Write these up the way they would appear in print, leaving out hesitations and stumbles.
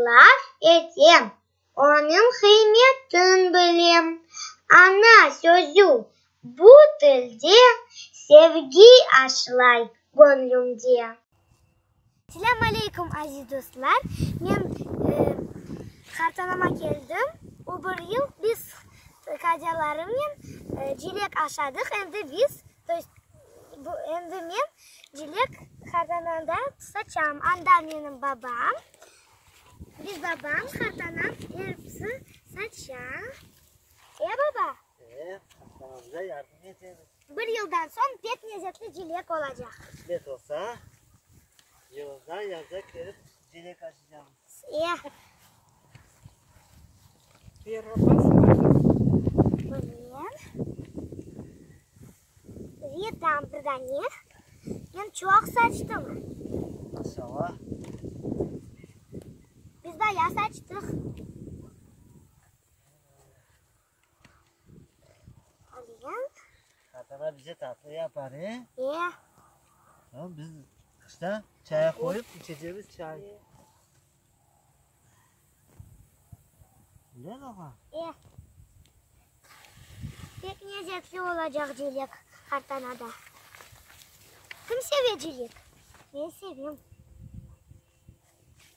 Laf etem, onıñ qıymetin bilem. Ana sözü bu tilde sevgi aşlay göñlümde. Selâm aleyküm, aziz dostlar! Men qartanama keldim. O bir yıl biz kadâlarımnen cilek aşadıq. Endi biz, to est, endi men cilek qartanamda saçam. Anda menim babam, biz babam, qartanam episi saça. E, baba? E, qartanamıza yardım etemiz. Bir yıldan soñ pek lezetli cilek olacaq. Qısmet olsa, yılda yazda kelip cilek açacağımız. E. Bunen ve tam bir dane. Men çoq saçtım. Maşallah. Biz bayağı saçtıq. Qartana bize tatlı yapar, e? E. Tamam, biz qışta çay qoyıp içecemiz çay. Ne baba? E. Pek lezetli olacaq cilek qartanada. Kim seve cilek? Men sevem.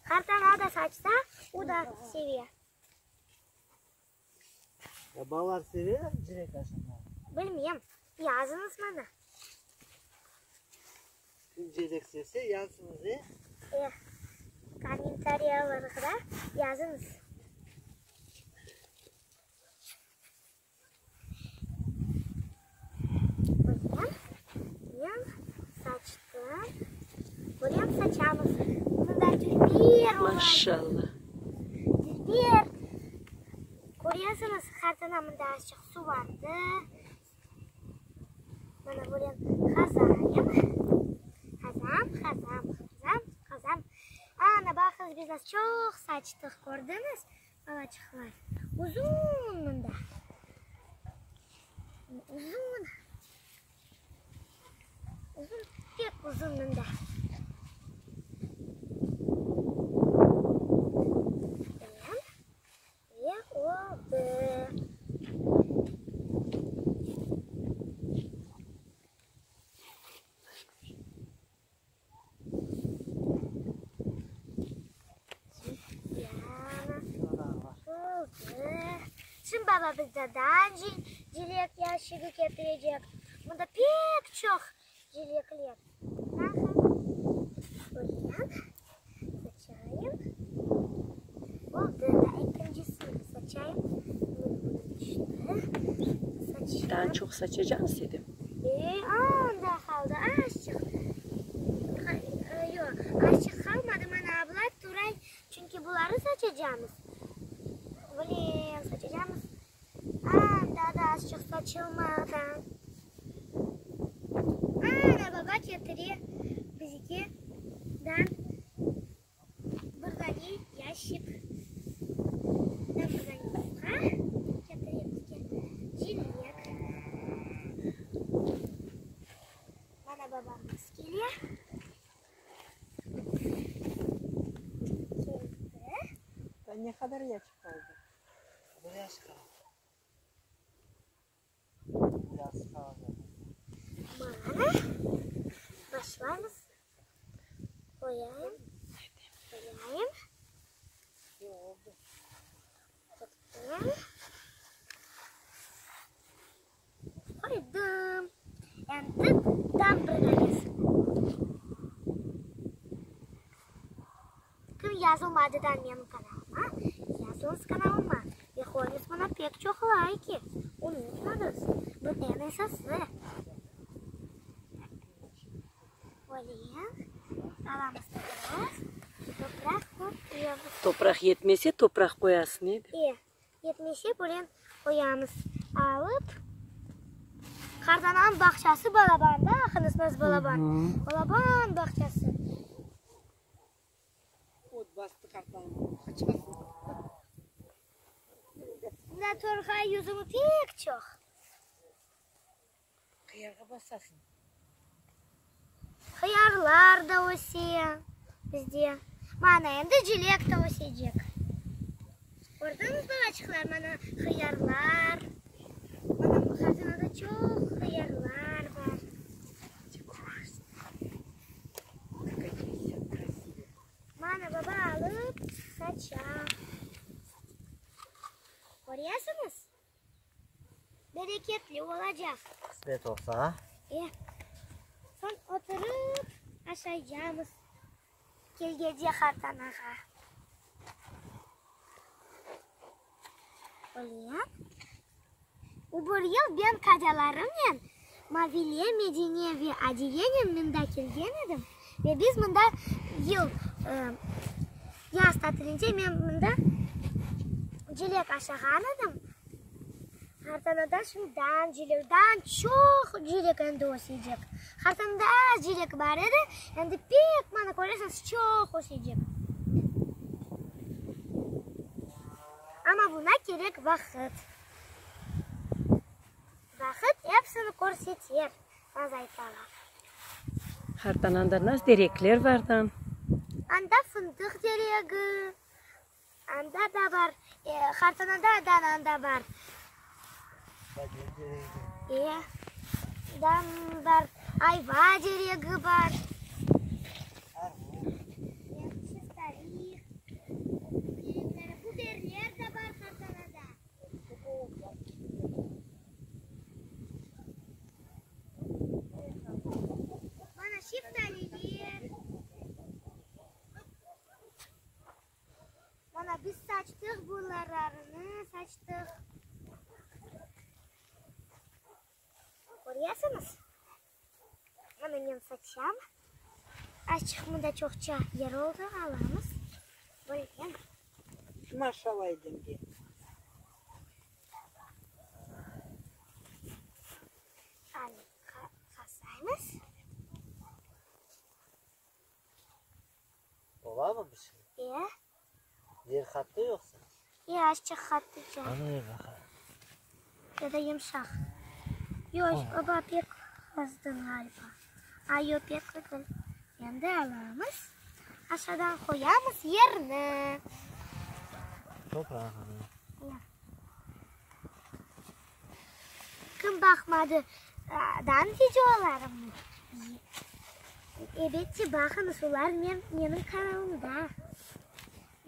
Qartana da saçsa, o da seve. Ya balalar seveler cilek aşamağa? Bilmem. Yazıñız maña. Kim cilek sevse, yazsıñız, e? E. Kommentariyalarğa yazıñız. Buraya men saçtım. Buraya saçamız. Mında dülber ola. Maşallah. Dülber. Köresiñiz, qartana mında azçıq suvardı. Mana buraya qazayım. Qazam, qazam, qazam, qazam. Ana, baqıñız, biz nasıl çoq saçtıq, kördiñiz? Balaçıqlar. Uzun mında. Uzun. Uzun, pek uzun mında. Ve oldı. Şimdi baba bizge daa cilek yaşigi ketirecek. Mında pek çoq cilekler. Buyurın, saçayım. Oldı, daa ekincisini saçayım. Daa çoq saçacaqsıñ Sedem? E, anda qaldı azçıq. Yoq, azçıq qalmadı, mana abla turay, çünki buları saçacamız. Blin, saçacamız. Anda da azçıq saçılmadan. Ana, baba ketire bizge dan Bir dane yaşik. Bir dane qusqa ketire bizge cilek. Mana babamız kele. Keldi. Daa ne qadar yaşik qaldı? Bir yaşik qaldı. Biraz qaldı. Mana başlaymız. Qoyayım. Qoyayım. Qoydım. Endi tam bir danesi. Kim yazılmadı da menim kanalıma, yazıñız kanalıma ve qoyuñız maña pek çoq layki, unutmañız, bu eñ esası. Böyle alamız topraq, topraq qoyamız. Topraq yetmese, topraq qoyasıñ, e? E, yetmese böyle qoyamız. Alıp, qartanam bağçası balaban da, aqıñız nasıl balaban? Balaban bağçası. Ot bastı qartanamnıñ bağçasını. Mında torğay yüzümi pek çoq. Qıyarğa basasıñ. Hıyarlar da öse bizde. Mana endi cilek de ösecek. Kördiñiz, balaçıqlar, mana hıyarlar. Mana qartanada çoq hıyarlar bar. Mana baba alıp saça. Köresiñiz? Bereketli olacaq. Qısmet olsa. E, soñ oturıp aşaycamız. Kelgece qartanağa. Öyle. O bir yıl ben kadâlarımnen, Mavile, Medine ve Adiyenen mında kelgen edim ve biz mında yıl, yaz tatilince men mında cilek aşağan edim. Qartanada şundan cilek, daa çoq cilek endi ösecek. Qartanada az cilek bar edi, endi pek, mana köresiñiz, çoq ösecek. Amma buna kerek vaqıt. Vaqıt epsini körseter, naz aytalar. Qartananda naz terekler bar da. Anda fındıq teregi, Anda da bar, qartanada da anda bar. E, dan bar, ayva teregi bar. Şeftali terekleri, biberler de bar qartanada. Mana şeftaliler. Mana biz saçtıq bulararını saçtıq. Köresiñiz? Mana men saçam. Azçıq mında çoqça yer oldı, alamız. Böyle. Maşallah Edemge. Qasaymız. Ola mı bir şey? E. Yer qattı yoqsa? E, azçıq qattıca. Anı ver baqayım. Ya da yımşaq. Yoq, baba, pek qazdın ğaliba. A, yoq, pek degil. Endi alamız, aşağıdan qoyamız yerni. Toprağını. Ya. Kim baqmadı dan videolarımnı? Elbette baqıñız, olar menim kanalımda,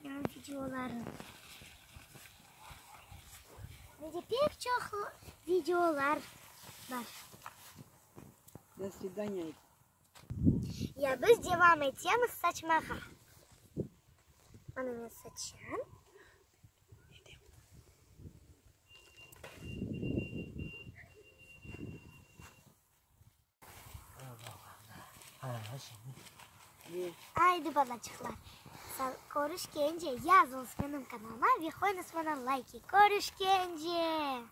menim videolarım. Mende pek çoq videolar bar. Do svidaniya. Ya biz devam etemiz saçmağa. Mana men saçam. Aydı, balaçıqlar, körüşkence, yazıñız menim kanalıma ve qoyuñız maña layki. Körüşkence!